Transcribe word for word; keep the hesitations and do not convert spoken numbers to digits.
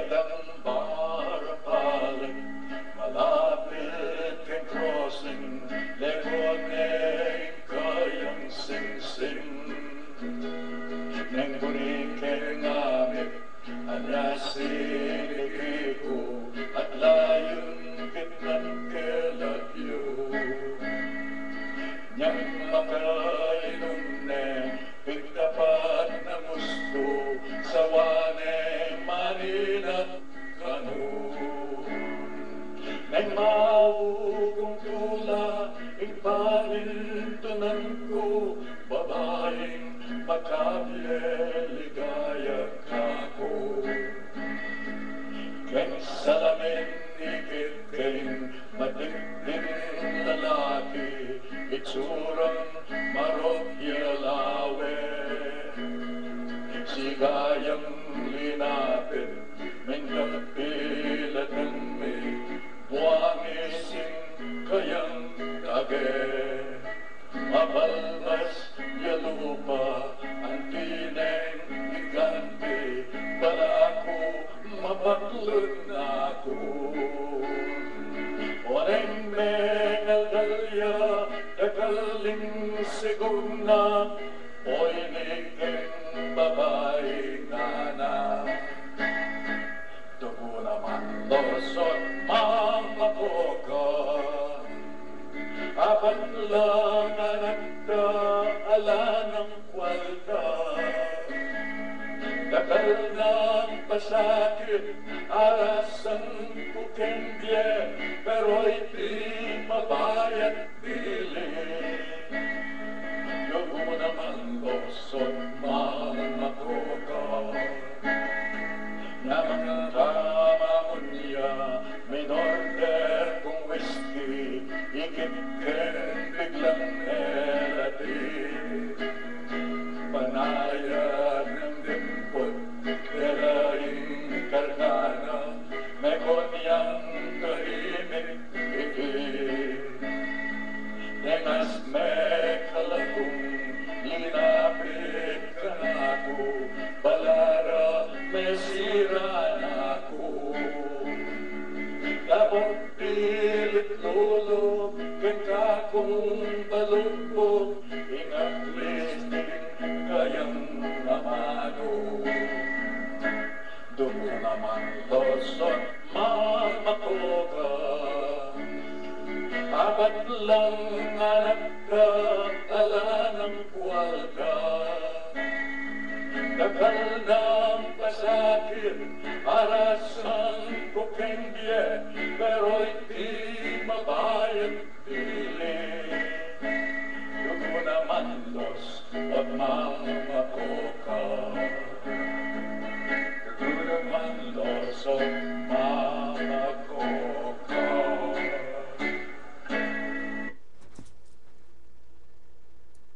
Tang barapalik, malapit keng crossing, legot ne ing kayang singsing. Neng buri keng amit, anyasi ni Kiko, at layun kitnan ke lagyu. Nyang makainum ne, pigtapat na mustu, sawa ne manina't kanu. Neng maugong tula, ing pamintunan ku, babaing makabie ligaya kaku. Keng salamin ikit keng matinding lalaki, itsurang marok ya lawe. Sigayang linapit, mintang pilatan mi, buangis ing kayang tage. Mabalbas ya lupa, anti neng iganti, balaku mapaklud na ku. O neng mengalgal ya, dakal ing sigug na, o ini keng babai ngana. Dugu naman lusot, mamakuku. Apat lang anak ta, ala nang kwalta. Dakal nang pasakit, arasan ku keng bie, pero iti mabayat bili. Dugu naman lusot, mamakuku. Namang tama munya, minorder kung whisky, ikit keng biglang melati. Panayad nang dimput, dela ing karga na, mekot yang tahimik iti. Tengas me kalakung, linapit kanaku, balara mesira na ku. Dapat pilit lulu, keng kakung balugbug, ing at least ing kayang amanu. Dugu naman lusot, mamakuku. Apat lang anak ta, ala nang kwalta. Dakal nang pasakit, arasan